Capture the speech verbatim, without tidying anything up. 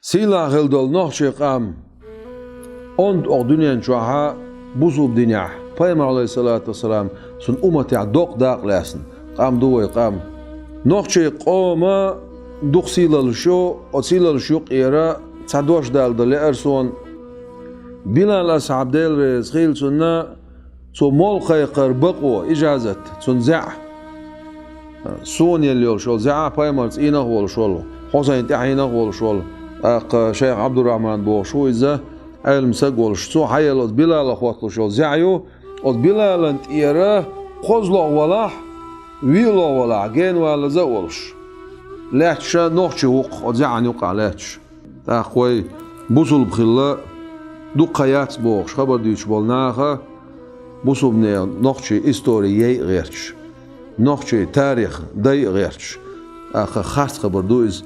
Сийлахь хила долу нохчийн къам, онда оха дуьнен чохьа бусулба динехь, пайхамар, Ӏалайхиссалату вассалам, цуьнан умматехь доккха дакъа лаьцна къам ду вай къам. Нохчийн къоман дукха сийлаллаш ю, оцу сийлаллаш юкъера цхьа дош дала дан лаьара суна. Билал асхьаб, Дела реза хила цунна, цо молла кхайкхара бакъо, ижазат, цуьнан зӀе. Суна елла йолуш йолу зӀе, пайхамарца Ӏийнах а волуш волу, Хьусайн тӀаьхьийнах а волуш волу, тӀаккха шайх Ӏабдуррахьман бохуш ву иза, Ӏелам саг а волуш. Цо хьаелла оцу Билалах хӀотталуш йолу зӀе ю, оцу Билалан тӀера кхозлагӀа валахь, виълагӀа валахь, генавалаза а волуш. Лаьтташ нохчий ву-кх оцу зӀеан юкъахь лаьтташ. ТӀаккха вай бусулба хилла дукха яц бохуш хабар дуьйцуш болу наха, бусулбанийн нохчийн истори яйа гӀерташ, нохчийн тарих дайа гӀерташ, тӀаккха харц хабар ду иза.